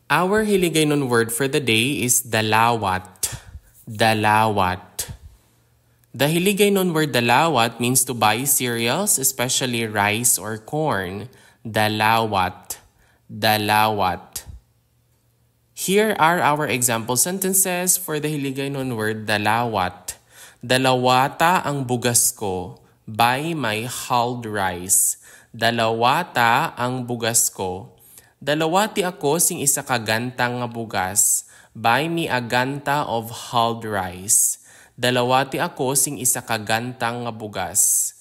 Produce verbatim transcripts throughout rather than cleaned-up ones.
Our Hiligaynon word for the day is dalawat. Dalawat. The Hiligaynon word dalawat means to buy cereals, especially rice or corn. Dalawat. Dalawat. Here are our example sentences for the Hiligaynon word dalawat. Dalawata ang bugas ko. Buy my hulled rice. Dalawata ang bugas ko. Dalawati ako sing isa ka gantang nga bugas. Buy me a ganta of hulled rice. Dalawati ako sing isa ka gantang nga bugas.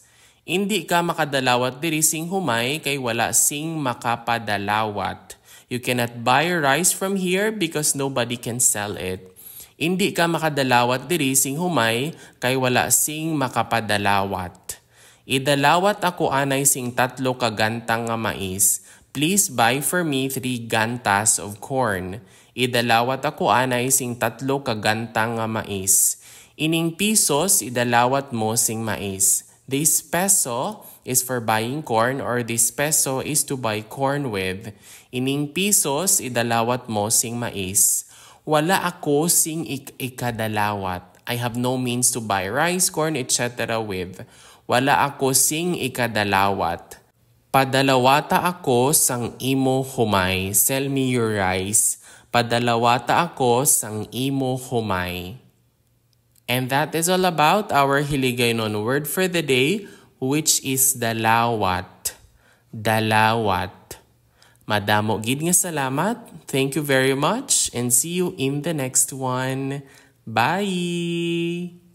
Indi ka makadalawat diri sing humay kay wala sing makapadalawat. You cannot buy rice from here because nobody can sell it. Indi ka makadalawat diri sing humay kay wala sing makapadalawat. Idalawat ako anay sing tatlo ka gantang nga mais. Please buy for me three gantas of corn. Idalawat ako anay sing tatlo ka gantang nga mais. Ining pisos idalawat mo sing mais. This peso is for buying corn, or this peso is to buy corn with. Ining pisos idalawat mo sing mais. Wala ako sing ik- ikadalawat. I have no means to buy rice, corn, et cetera with. Wala ako sing ikadalawat. Padalawata ako sang imo humay. Sell me your rice. Padalawata ako sang imo humay. And that is all about our Hiligaynon word for the day, which is dalawat. Dalawat. Madamo gid nga salamat. Thank you very much and see you in the next one. Bye!